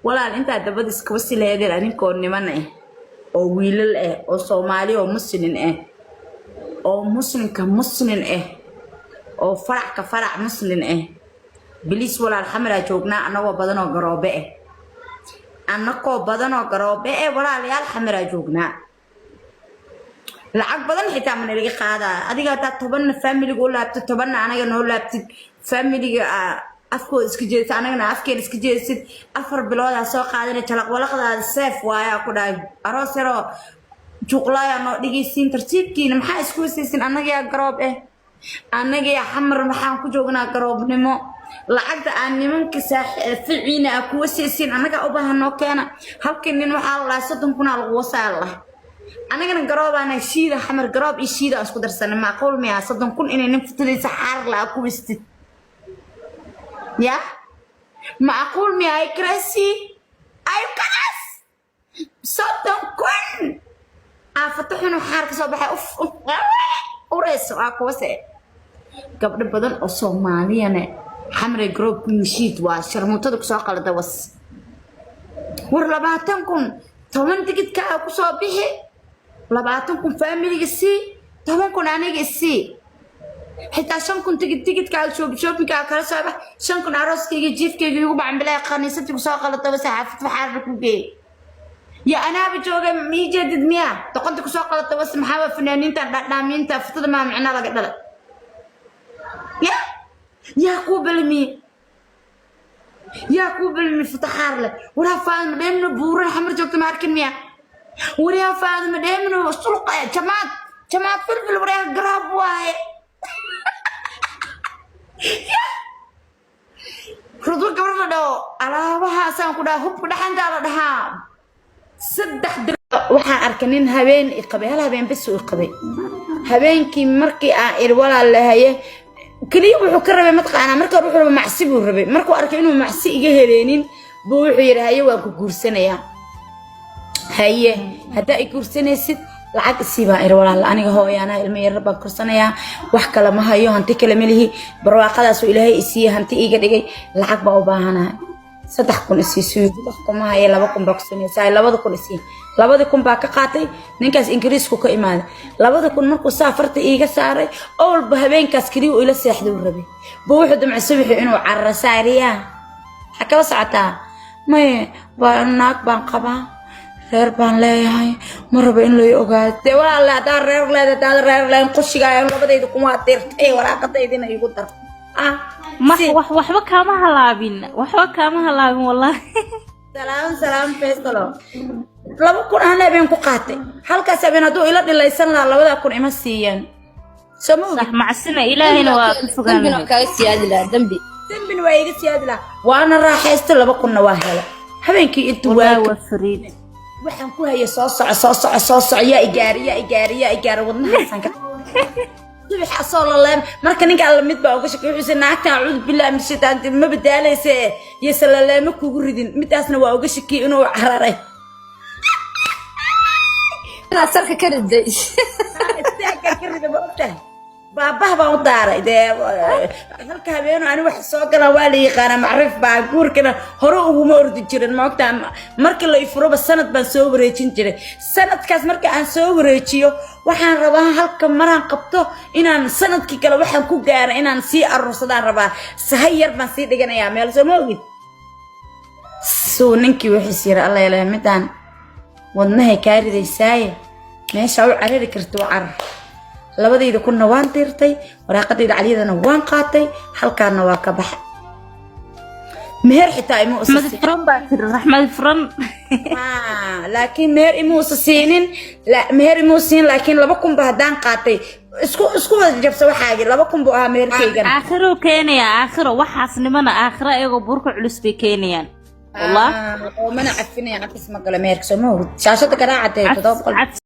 Walaal, intaa dabada iskaba si laheedeen, adinkoo niman ah oo wiilal ah oo Soomaali oo Muslin ah oo Muslimka Muslin ah oo farac ka farac Muslin ah, please walaal, Xamaraa joognaa anagoo badanoo garoobe ah, anakoo badanoo garoobe eh. Walaalayaal, Xamaraa joognaa, lacag badan xitaa mana laga qaadaa. Adiga haddaa 10-na familiga u laabtid, 10-na anaga noo laabtid, familiga afkooda iska jeedsid, anagana afkeena iska jeedsid, 4 biloodaa soo qaadana. Jalaq walaqdaada seef waayaa ku dhahay. Aroos yaroo juqlaaya noo dhigaysiin tartiibkiina. Maxaa isku wasaysin? Anagayaa garoob eh, anagayaa Xamar waxaan ku joognaa garoobnimo. Lacagta aan nimanka ficiina aa ku wasaysiin annagaa u baahan, noo keena. Halkii nin waxaa la dhahaa 30,000 aa lagu wasaa la dhahay. Anagana garoobaana shiida Xamar, garoob iyo shiida aan isku darsanay. Macquul miyaa 30,000 inay nin futadiisa xaar la ku wastid? Ya macquul miyaa? Ay crazy, ay karas 30,000 aafato xunu xaar ka soo baxay, uf uf ureyso aa kuwase. Gabdho badan oo Soomaaliyane Xamre garoob ku yishiid waa sharmuutada kusoo qalada was. War 20,000, 10 tigidka aa kusoo bixi. 20,000 familiga sii, 10,000 aniga sii, xitaa 5,000 tigidkaaga shoppingkaaga kala soo bax, 5,000 arooskayga jiifkayga igu bacambilaa. Khaniisadii kusoo qalada wase xaafid waxaarna ku geey. Ya anaaba jooga, mii jeedid miya? Doqonta kusoo qalada wase. Maxaa waa fanaaniinta dhadhaamiinta futada maa micnaa laga dhalay? Ya yaa kuu balmiye, yaa kuu balmiye futaxaar leh? Waraa Faadima Dheemno buuran Xamar joogta ma arkin miya? Waryaa Faadima Dheemno sulqa jamaad jamaad filfil, waryaa garaab waaye. Rudwa gabar la dhaho alaabahaasaan ku dhaha, hubka dhaxantaa la dhahaa. Saddex dir waxaan arkay nin habeen i qabay, hal habeen bes uu i qabay. Habeenkii markii aan iri walaal lahaye, keliya wuxuu ka rabay mataqaanaa? Marka hore wuxuu rabay macsi buu rabay. Markuu arkay inuu macsi iga heleenin buu wuxuu yidhi, "Haye, waan ku guursanayaa." "Haye, haddaa i guursanaysid lacag isii," baan iri. "Walaal, aniga hooyaanaha, ilmo yarar baan korsanayaa, wax kale ma hayo, hanti kale ma lihi, barwaaqadaasuu Ilaahay isiiye, hanti iiga dhigay, lacag baa u baahanahay, 3,000 isii." Suuy 3,000 ma haye, 2,000 baa kusanaysaa, 2,000 isii. 2,000 baa ka qaatay. Ninkaas Ingiriisku ka imaaday. 2,000 markuu saa farta iiga saaray, owlba habeenkaas keliya uu ila seexday uu rabay buu wuxuu damcay subaxii inuu cararo. Saariyaa, waxaa kala socotaa maye, waa naag baan qabaa, reer baan leeyahay, ma rabo in lay ogaado. Dee walaalle, haddaan reer leedahay, haddaan reer leeyahay, qushiga ayaan labadayda kun waa dirtay, waraaqadaydina igu dar. Ah. Ma wax waxba kaama halaabin, waxba kaama halaabin wallahi. Salaam salaam Faysalo. 2,000 aan habeen ku qaatay. Halkaas habeen hadduu ila dhilaysan lahaa, 2,000 ima siiyeen, soo ma ogid? Sax, macsina Ilaahayna waa ka fogaan Dembina lahayd. Kaaga siyaadi lahaa dembi. Dembina waa iga siyaadi lahaa, waana raaxaystay, 2,000-na waa hela habeenkii inta Wallahi waa waa fariid. Waxaan ku hayay soo soco, soo soco, soo soco, yaa igaari, yaa igaari, yaa igaari. Wadnahaasaan ka subax asoo laleem. Marka ninka alla mid baa uga shakay, wuxuuse naagtan acuudu billahi min shaytaan ma badaalayse yose laleemo kugu ridin. Midaasna waa uga shakiyay inuu cararay. Inaad sarka ka riday. Istaagga ka rida, ma ogtahay? Baabah baan u daaray. Dee halka habeenu ani wax soo galaan waa la yaqaanaa, macrif baa. Guurkana hore uguma ordi jirin, ma ogtahay? Markii la ifuroba sanad baan soo wareejin jiray. Sanadkaas marka aan soo wareejiyo, waxaan rabaa halka maraan qabto inaan sanadkii kale waxaan ku gaara inaan sii aruursadaan rabaa. Sahay yar baan sii dhiganayaa meel, soo ma ogid? Suu ninkii wuxuus yiri, "Alla yala, midaan wadnahay kaa ridaysaaye, meesha u carari karta u carar." 2,000-na waan diirtay, waraaqadayda caliyadana waan qaatay, halkaana waa ka baxay. Meher xitaa ima usa Raxmadi furan baa tiri, raxmadi furan. Laakiin meher ima usa siinin, meher ima usa siinin, laakiin 2,000 ba haddaan qaatay, isku wada jabsa waxaagi, 2,000 buu ahaa meherkaygana. Aakhiro keenaya, aakhiro waxaas nimana aakhiro ayagoo burka culus bay keenayaan wallah. Oo mana cafinaya, cafis ma galo meherka, soo ma ogid? Shaashada garaacatee 700. Cafis.